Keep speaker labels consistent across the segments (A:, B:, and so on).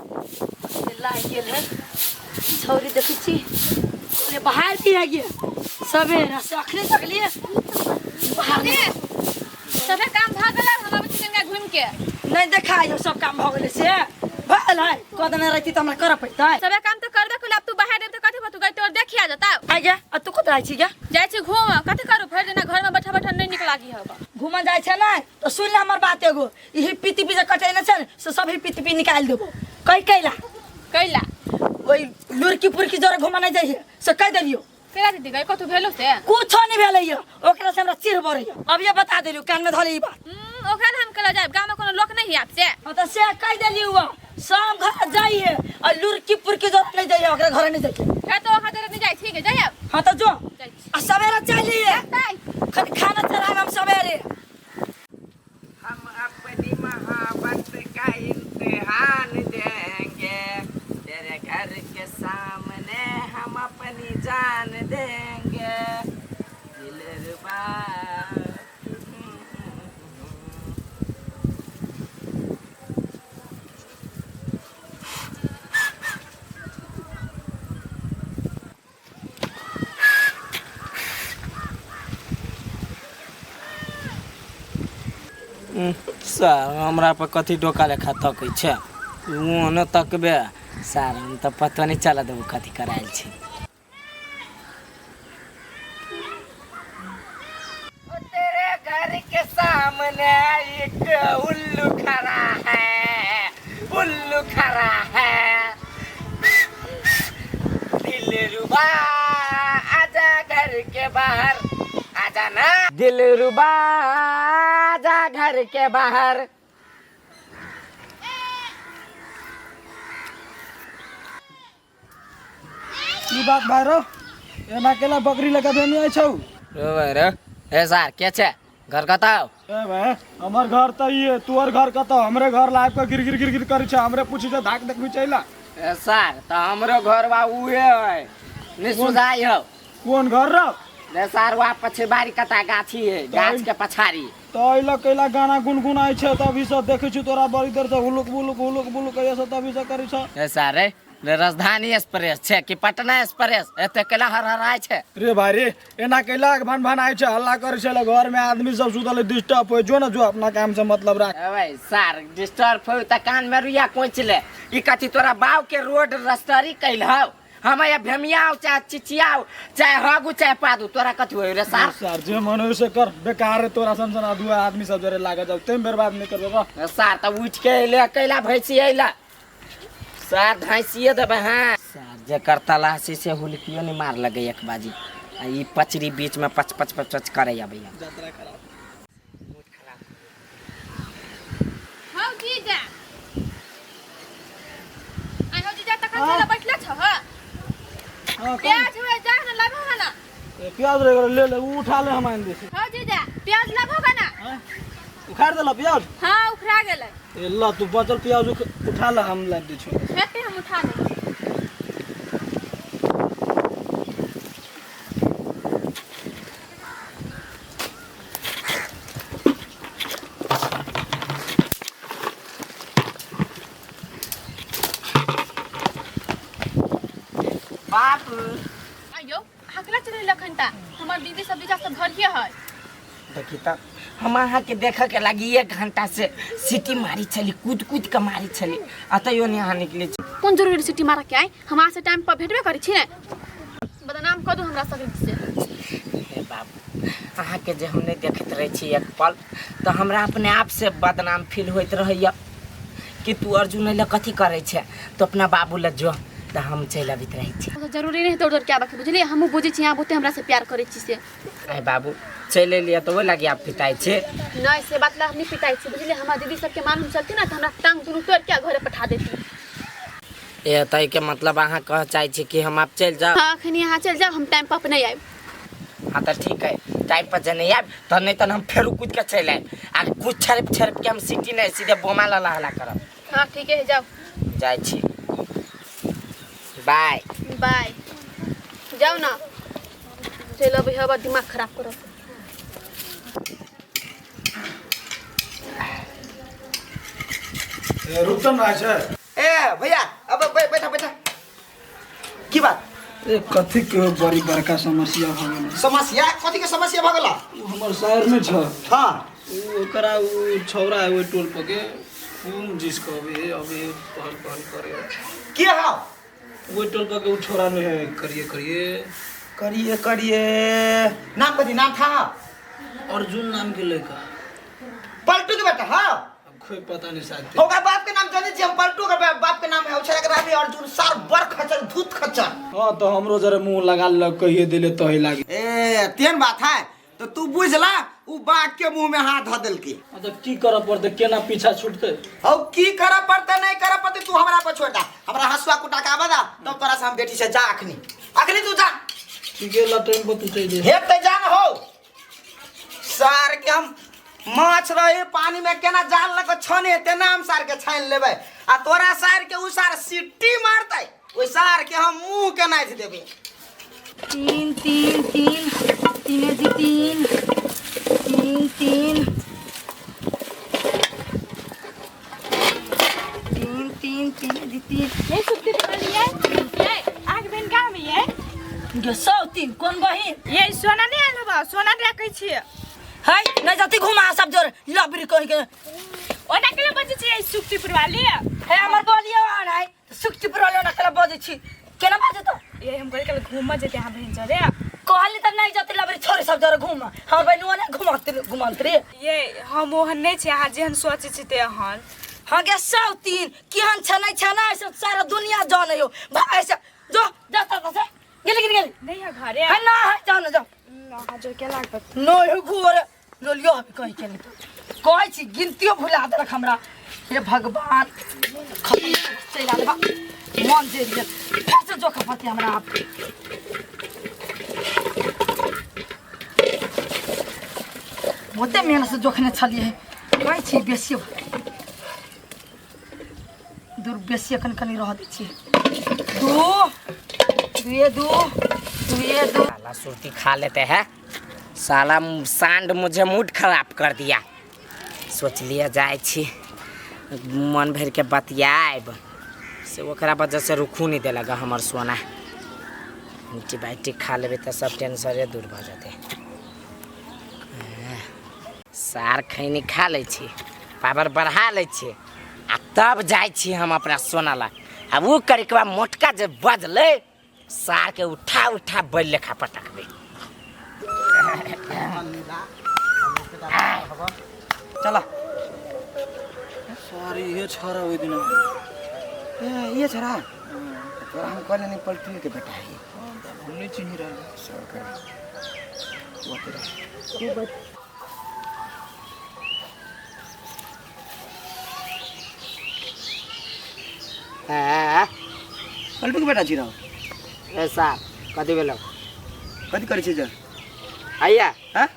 A: लागि गेल है छौरी देखै छी अरे बाहर की है गे सवेरे से अखने तकलिए बाहर
B: दीदी, सबे काम भऽ गेलै हम अबै छी कनिका घुमि के
A: नहीं देखाइयो सब काम भऽ गेलै से भऽ गेल है कऽ देने रहती तऽ हमरा करऽ पड़तै
B: सबे काम तऽ करबे कइल आब तू बाहर जेब तऽ कथी भऽ तू गई तोर देखिया जता
A: आ गे आ तू कतऽ जाइ छी गे
B: जाइ छी घूम कथी करू भरि दिना घर में बैठल बैठल नहि नीक लागी हब
A: घूमऽ जाइ छै ने तऽ सुन ले हमर बात एगो ई पीती पी जे कटेने छै ने से सब ही पीती पी निकालि देबो कहि कैला
B: कैला
A: ओहि लुरकी पुरकी जरे घूमऽ नहि जाइए से कहि देलियो
B: कैला दीदी गई कथू भेलो से
A: कुछो नहीं भेलै यऽ ओकरा से हमरा चिढ़ बड़ैया अब ये बता देलियो कान में धरे ई बात
B: ओकरा ने हम कैला जायब गाँव में कोनो लोक नहीं है आपसे
A: हाँ तो से कहि देलियो हुआ शाम घर जाइए और लुरकी पुरकी जरे नहीं जाइए ओकरा घरे नहीं जाइए
B: फेर तो ओकरा जरे नहीं जाइ ठीक है जायब
A: हाँ तो जो
B: जाइ छी
A: आ सवेरे चलिए
B: बाय
A: खाली खाना चढ़ाएब हम सवेरे
C: हम अपनी मोहब्बत का इम्तिहान देंगे तेरे घर के सामने हम अपनी जान देंगे दिलरुबा। सर हमरा पर कथी डोका लेखा तकै छै ओनो तकबे सर हम तऽ पतो नहि चलऽ देबौ कथी करायल छै। ओ तेरे घर के सामने एक उल्लू खड़ा है, उल्लू खड़ा है। दिलरुबा आजा घर के बाहर आजा ना दिलरुबा आजा घर के बाहर।
D: की बात भाई रो एना केला बकरी लगा भेनी आइ छौ?
C: रो भाई रो, ए सार के छे घर कतौ?
D: ए भाई हमर घर त ई तोहर घर कतौ? हमरे घर ला आबि कऽ गिर गिर गिर गिर करै छै, हमरे पूछी छै धाक देखबी छै ला।
C: ए सार त हमरो घर बा उहे है नहीं सुझाई हो।
D: कोन घर रो?
C: रे सार वा पछे बारी कता गाछी है, गाछ के पछाड़ी।
D: त अइला कैला गाना गुनगुनाइ छै तभी से देखै छी तोरा बड़ी देर से हुलुक बुलुक हुलुक बुलुक कहिया से तभी से करै छ।
C: ए सार रे रे राजधानी एक्सप्रेस छै कि पटना एक्सप्रेस एते कैला हरहराय छै?
D: रे भाई रे एना कैला भन भन आइ छै हल्ला करै छै घर में आदमी सब सुतल डिस्टर्ब होय जो न जो अपना काम से मतलब राख।
C: ए भाई सार डिस्टर्ब होय त कान में रुइया कोच ले, ई कथी तोरा बाव के रोड रस्तरी कैल हौ? हम या भेमियाओ चाहे चिचियाओ चाहे हगू चाहे पादू तोरा कथी होय रे सार?
D: सार जे मन होय से कर, बेकार रे तोरा सन सन अधुआ आदमी सब जरे लागत जाउ तेम बर्बाद नहीं करबे बा।
C: सार त उठ के अइले कैला भैंसी अइला सार धांसिए देबै। हाँ सार जेकर तलाशी से हुलकियो नहीं मार लगे एक बाजी आ ई पचरी बीच में पच पच पच पच करे अबैया।
D: यात्रा खराब।
B: हौ जीजा आइ हौ जीजा तखन चल बैठले छ ह?
D: हाँ,
B: प्याज हुए जा ना लाबो ना।
D: ए, प्याज रे ले ले उ उठा ले हम आनि दै छी।
B: हौ जीजा प्याज लाबो ना।
D: हाँ? उखाड़ देला प्याज?
B: हाँ उखड़ा गेलै।
D: ए ल तू बचल प्याज उठा ले हम लाबि दै छियौ।
B: हेतै हम उठा लेबै।
C: बाबू
B: आइयो अहाँ केना चलि लखन ता हमर दीदी सब जीजा सब घरिये है।
C: देखी त हम अहाँ के देखे के लागी एक घंटा से सीटी मारी छली, कूद कूद के मारी छली आ तैयो नहीं अहाँ निकले छी।
B: कोन जरूरी सिटी मारऽ के आइ हम अहाँ से टाइम पर भेटबे करै छी ने बदनाम कऽ दू हमरा सब से।
C: हे बाबू अहाँ के जे हम नहीं देखैत रहै छी एक पल तऽ हमरा अपने आप से बदनाम फील होइत रहैया कि तू अर्जुन अइले कथी करै छै, तो अपना बाबू लग जो तऽ हम चलि अबैत रहै छी।
B: ओ तऽ जरूरी नहीं दौड़ दौड़ के आबऽ के बुझलियै, हमहूँ बुझै छी अहाँ बहुते हमरा से प्यार करै छी से।
C: अरे बाबू चलि एलियै तऽ ओहि लागी आब पिताइ छै?
B: नहीं से बात ला हम नहीं पिताइ छी बुझलियै, हमर दीदी सबके मालूम चलती ना तऽ हमरा टांग दुनू तोड़ि के घरे पठा देती।
C: ए तऽ एहिके मतलब अहाँ कहऽ चाहै छी कि हम आब चलि जाउ?
B: हाँ अखनी अहाँ चलि जाउ हम टाइम पर अपने आयब।
C: हाँ तऽ ठीक है टाइम पर जे नहीं आयब तऽ नहीं तऽ हम फेरो कूद के चलि आयब आ कुछ छड़पि छड़पि के हम सिटी नहीं सीधे बोमा लला हला करब।
B: हाँ ठीक है जाउ।
C: जाइ छी बाय।
B: बाय जाउ ना चलि अबै हवा दिमाग खराब करब।
D: ए, रुकतन रहे छै।
C: ए
E: भैया अब बैठा बैठा की बात
D: ए कथी के बड़ी बड़का समस्या भऽ गेल।
E: समस्या कथी के समस्या भऽ गेल?
D: उ हमर शहर में छ।
E: हाँ
D: उ ओकरा उ छौरा है ओहि टोल पर के कोन जिस कहबे अबे पहल पहल करे।
E: के हौ?
D: ओहि टोल पर के उ छौरा नहीं है करिए करिए
E: करिए करिए नाम कथी नाम था?
D: अर्जुन नाम के लड़का।
E: पलटू के बेटा। हाँ
D: अब कोई पता नहीं शायद
E: ओकरा बाप के नाम जाने छी हम। पलटू के बाप के नाम है ओछरा के नाम है अर्जुन सार बर खच्चर धूत खच्चर।
D: हाँ तो हमरो जरे मुंह लगा लग कहिए दिले तो ही लागे।
E: ए तेन बात है तो तू बुझला उ बाघ के मुंह में हाथ धऽ देलकी।
D: हाँ तो की करऽ पड़तै केना पीछा छूटतै?
E: औ की करऽ पड़तै नहीं करऽ पड़तै तू हमरा पर छोड़ दा। हमरा हसुआ कुटा के आबऽ दा तब तोरा से हम बेटी से जा अखनी अखनी तू जा।
D: ठीक है ला टाइम पर तू चल जे।
E: हे ते जान हो सार के हम माछ रहे पानी में केना जाल लग छने तेना हम सार के छानि लेबै आ तोरा सार के उ सार सिट्टी मारतै ओइ सार के हम मुंह के नाथि देबै।
A: 3 3 3 3 जी 3 3 3 3 3 3 जी 3।
B: ये सुत्ती पकड़लिए ये आग बहन कहाँ में ये?
A: गे सौ तीन कौन बहिन?
B: ये सोना नहीं आयल बा सोना रखै छियै।
A: है नहीं जाती घुमा सब जोर लबरी कहि के।
B: ओना केला बजै छियै सुक्ति पुरवाली?
A: हे हमर बोलियो आन है सुक्ति पुरवाली ओना केला बजै छी केना बजै तो?
B: ये हम कहै केला घूम जेते अहाँ बहन जरे।
A: कहली त नहीं जाती लबरी छोरी सब जोर घूम हमर बहिन ओना घुमाते घुमाते रे।
B: ये हम ओहन नहीं छी अहाँ जेहन सोचै छी तेहन।
A: हाँ गे 103 केहन छ नहीं छ ना ऐसे सारा दुनिया जाने हो भाई ऐसे जो जा ता से गेली गेली गेली
B: नहीं है घरे
A: है ना है जाओ ना जाओ
B: अहाँ जो केला
A: नो हो घोर लोलियो हम कहि के कहै छी गिनतियो भुला देलक हमरा। हे भगवान खत्म चलि आयल बा मन जे गेल फेर से जोख पति हमरा आप। बहुते मेहनत से जोखने छलियै कहै छी बेसी दूर बेसी कनि कनि रह दै छियै। 2 2 2 2 2।
C: साला सुरती खा लेते हैं साला सांड मुझे मूड खराब कर दिया। सोच लिया जाए छी मन भर के बतियाब से ओकरा वजह से रुकू नहीं देलक हमर सोना। एंटीबायोटिक खा लेबै तऽ सब टेंशने दूर भऽ जेतै। सार खैनी खा लै छी पावर बढ़ा लै छी आ तब जाइ छी हम अपना सोना ला। आ उ करिकबा मोटका जे बजलै सार के उठा उठा बैल लेखा पटकबै।
E: चला
D: सॉरी ये छोरा ओइ दिन
E: ए ये छोरा तोरा हम कहले नहीं पलटू के बेटा है।
D: हम नहीं चिन्ह रहल
E: सरकार
C: हाँ
E: पलटू के बेटा छी रहो।
C: ए साहब कथी भेलौ?
E: कथी करै छी जे?
C: आइया
E: हाँ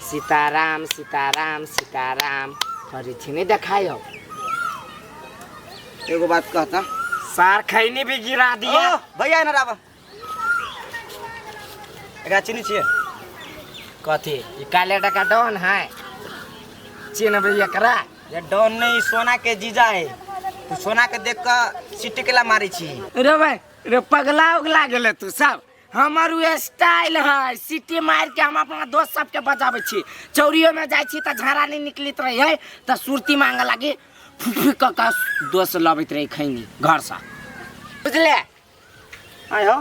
C: सीताराम सीताराम सीताराम करै छी नहीं देखायो।
E: एगो बात कहता
C: सार खैनी भी गिरा दिया।
E: भैया एना आब एकरा चिन्है छियै?
C: कथी ई काले टका डॉन है? चिन्हबै एकरा?
E: ये डॉन नहीं सोना के जीजा है। तू सोना के देख के सिटी केला मारै छी।
C: रे भाई रे पगला उगला गेले तू सब। हमर उ स्टाइल है सिटी मार के हम अपना दोस्त सबके बजाबै छी। चौरियो में जाइ छी तऽ झाड़ा नहीं निकलित रहे है तऽ सुरती मांगे लागी फुफी कऽ के दोस्त लबैत रहे खैनी घर से बुझले।
E: आय हो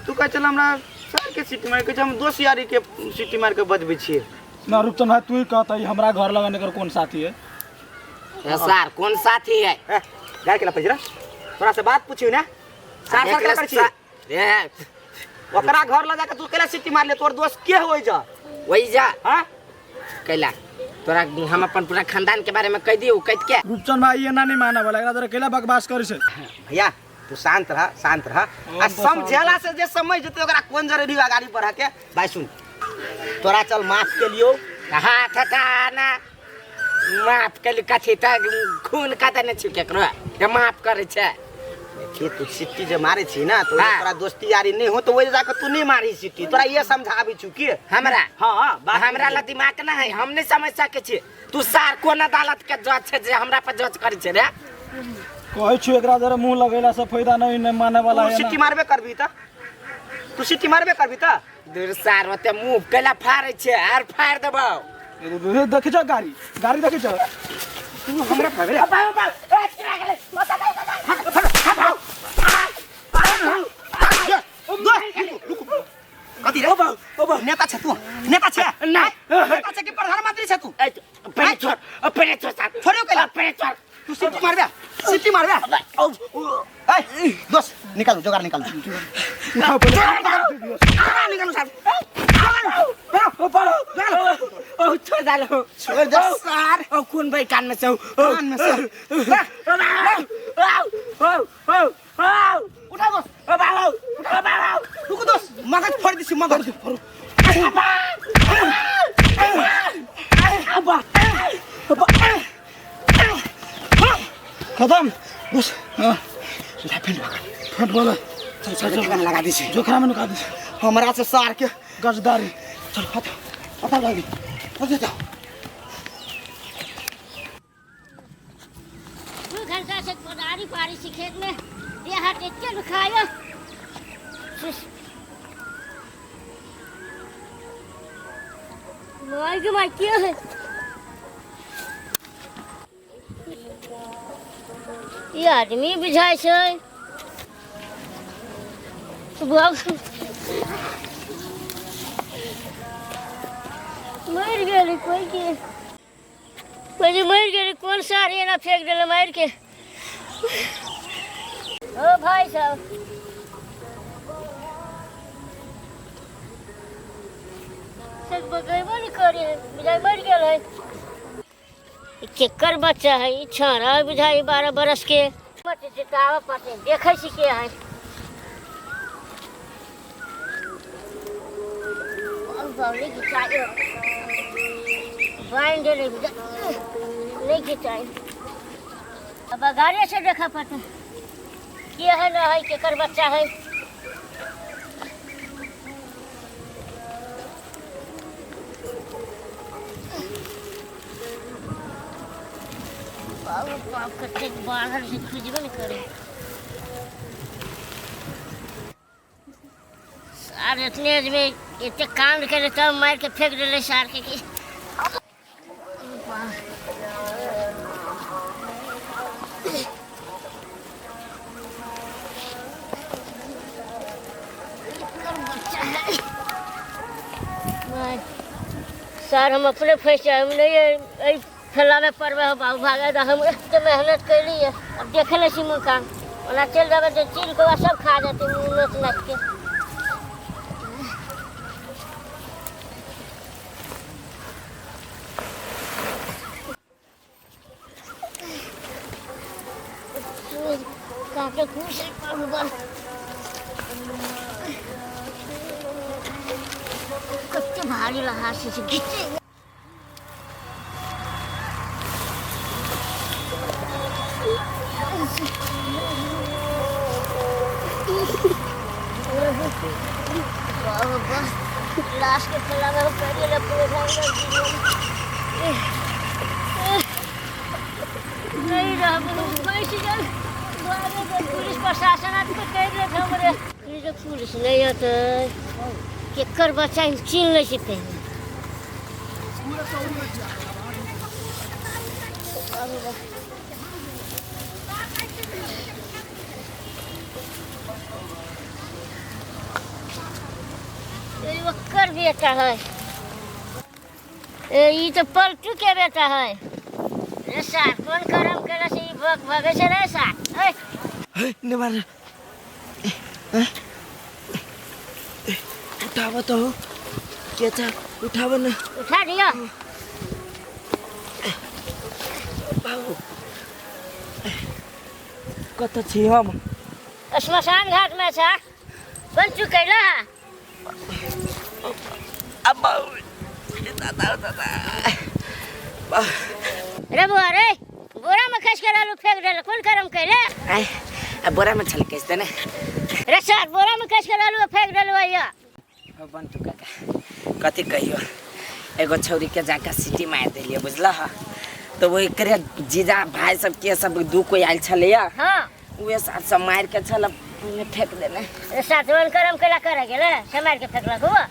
E: तू कहै छल हमरा सर के सिटी मार के हम दोस्त यारी के सिटी मार के बजबै छियै।
D: ना रूपचंद भाई तू ही कहता हमरा घर लगाने कर कौन साथी है?
C: ए सर कौन साथी है?
E: ए गाय केला पजरा तोरा से बात पूछियो ना सार सार केला करै छी
C: रे
E: ओकरा घर ल जाके तू केला सिटी मारले तोर दोस्त के होई जा?
C: वही जा।
E: हां
C: कैला तोरा हम अपन पूरा खानदान के बारे में कह दियो कह के।
D: रूपचंद भाई ये ना नहीं माना वाला एकरा जरा केला बकवास करै छै।
E: भैया तू शांत रह शांत रह आ समझेला से जे समझ जेतै ओकरा कोन जरूरी अगाड़ी बढ़ा के। भाई सुन तोरा चल माफ के लियो।
C: हाथ हटाना माफ के लियो कथी त खून कतऽ नहि छी केकरो जे माफ करै छै।
E: देखिए तू सिट्टी जे मारे छी ना तो तोरा दोस्ती यारी नहीं हो तो वही जाके तू नहीं मारी सिट्टी। तोरा ये समझाबै छु की
C: हमरा?
E: हाँ
C: हमरा ला दिमाग ना है हम नहीं समझ सकै छी। तू सार कोन अदालत के जज छै जे हमरा पर जज करै छै रे?
D: कहै छी एकरा जरा मुंह लगेला से फायदा नहीं नहीं माने वाला
E: तू
D: है ना।
E: सिट्टी मारबे करबी त, तू सिट्टी मारबे करबी त।
C: दूर सार ओते मुंह कैला फाड़ै छै, आर फाड़ देबौ।
D: देखै छ गाड़ी, गाड़ी देखै छ।
E: तू हमरा फाड़बे रे। कथी रे? नेता छे तू, नेता छे?
C: नहीं।
E: नेता छे कि प्रधानमंत्री छे तू?
C: पहले छोड़, पहले छोड़ सार।
E: छोड़ियो कैला?
C: पहले छोड़।
E: तू सिट्टी मारबे, सिट्टी मारबे। ए दोस्त निकालू, जोगार निकालू।
D: उठाओ पहिले।
E: निकालू सार।
C: ओ छोड़ डालो,
E: छोड़ दे सार।
C: ओ खून भाई कान में से,
E: कान में से। उठा दोस्त, रुको दोस्त, मगज फोड़ दिছি, मगज।
D: खत्म बस। हां
E: ला फेंट पकड़,
D: फेंट बोला।
E: चल चल ठिकाना लगा दिছি,
D: जोखरा में नुका दिছি
E: हमरा से सार के
D: गजदारी।
E: चल पता पता लगी, पता जाओ।
F: 2 घंटा से कोदारी पारी सी खेत में, ये हाथ इतने दुखायो। मार के मार क्या है ये आदमी बुझाय छै। मर गेल कोई के कोई मर गेल, कौन सार एना फेंक देल मार के। ओ भाई साहब सब बगैबो नहीं करे, बुझाई मर गेल है। केकर बच्चा है ई छाड़ा बुझाई 12 बरस के। मत जितावा पते देखै छी के है। बावली घिचाई बांध दे, नहीं घिचाई। अब अगाड़े से देखा पता के है ना है, केकर बच्चा है। बाप बाप कतेक बाहर से खुजबे नहीं करे सार। इतने आदमी इतने कांड करे तब मार के फेंक दिले सार के। सर हम अपने फंस जाए, हम नहीं फैला में पड़बे हो बाबू भागे तो हम एते मेहनत कैली है। अब देखे नहीं छी मकान ओना चल जाबे तो चील कौआ सब खा जेतै मुँह नोच नाच के। काटे खुश कते भारी लहा से घिचे। लाश के फैला में पहले नहीं रहा पुलिस प्रशासन आदमी कह रहे थे हमरे। पुलिस नहीं आते केकर बच्चा छीन लै छै पहले। ओकर बेटा है ई तो पलटू के बेटा है रे सार। कौन करम केला से ई भग भगे छै रे सार। ए
C: ने मार उठाव तो के छ, उठाव न,
F: उठा दियो
C: बाबू। कत छी हम?
F: श्मशान घाट में छ। बन चुकैला
C: अब दादा दादा
F: रे बुआ रे, बोरा में खस के आलू फेंक देल, कौन करम कैले?
C: आय बोरा में छलके दे ने
F: रे सर, बोरा में खस के आलू फेंक देल भैया।
C: बन तू काका कथी कहियो, एगो छौरी के जाके सिटी मार देलिए बुझला। तऽ ओकरे जीजा भाई सब के सब दू कोई आयल छलैया।
F: हाँ।
C: उहे साथ सब मारि के छल ओहिमे फेंक देने।
F: सातवन करम केला करे गेले से मार के फेंकलक हुआ।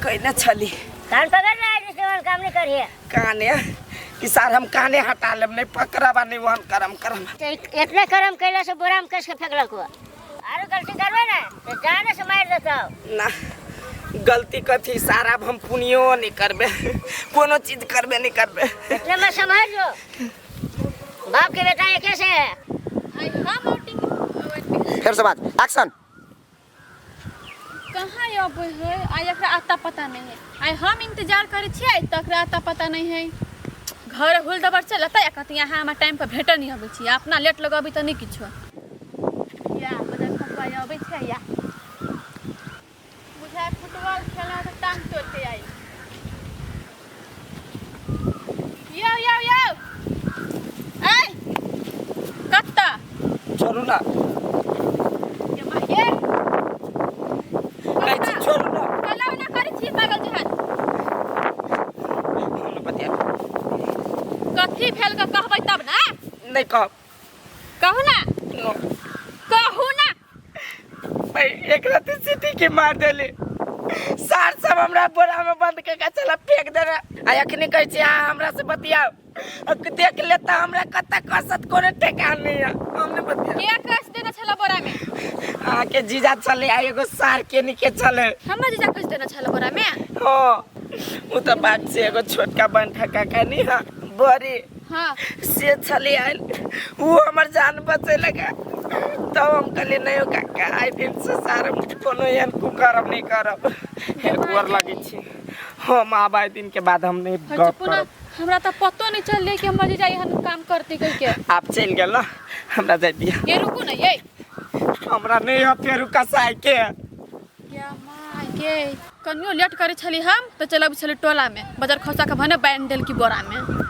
C: कहने छली।
F: कान पकड़ रहा है जिससे वन काम नहीं करिए।
C: काने कि सार हम काने हटा लेब नहीं पकड़ब आ नहीं वहन करम करम।
F: तो इतना करम कैला से बोरा में कस के फेंकलक हुआ। आरो गलती करबे ना तो जाने से मार देता।
C: ना गलती कथी सार अब हम पुनियो नहीं करबे कोनो चीज करबे नहीं करबे।
F: इतना मैं समझ लो बाप के बेटा ये कैसे है।
E: फिर से बात एक्शन।
B: कहाँ अबै है आइ एकरा आता पता नहीं है। आइ हम इंतजार करै छियै तकरा आता पता नहीं है। घर हुल दबर चलतै आ कहतै अहाँ हमरा टाइम पर भेटल नहीं अबै छी अपना लेट लगबै तऽ नहीं किछो। या बदल खसुआ अबै छै या बुझाय फुटबॉल खेलना तऽ टांग तोड़ के आई। यो यो यो ऐ कत्ता
C: छोड़ू ना
B: ये माये
C: कहै छी छोड़ू ना।
B: कला ओना करै छी पागल जेहन।
C: हम न बतियाब।
B: कथी भेल के कहबै तब ना।
C: नहीं कहब।
B: कहू ना।
C: नो।
B: कहू ना।
C: भाई एक रात सिटी के मार देली सार सब हमरा बोरा में बंद के चला फेंक देने आ अखनी कहै छी अहाँ हमरा से बतियाओ देख लेता हमरा कत्ता कसत कोनो ठेकान नहीं है। हमने बतिया
B: के कस देने छला बोरा में।
C: अहाँ के जीजा चले आ एगो सार के निके चले।
B: हमर जीजा कस देने छला बोरा में।
C: हाँ उ तो बात से एगो छोटका बंठा काका नहीं है बड़ी।
B: हाँ।
C: से छले आयल उ हमर जान बचे लगा तब हम कहलिए नहीं हो काका आइ दिन से सार कोनो एहन कुकरम नहीं करब। हे गोर लगै छी हम आब आइ दिन के बाद हम नहीं गप करब।
B: हमरा तऽ पतो नहीं चललै कि हमर जीजा एहन काम करतै कहि के।
C: आप चलि गेल ना हमरा जाय दिअ।
B: ये रुकू ना ये
C: हमरा नहीं है फेरू कसाई के।
B: या माय गे कनियो लेट करै छली हम तऽ चलि अबै छली टोला में बजार खसा के भने बान्हि देलकी बोरा में।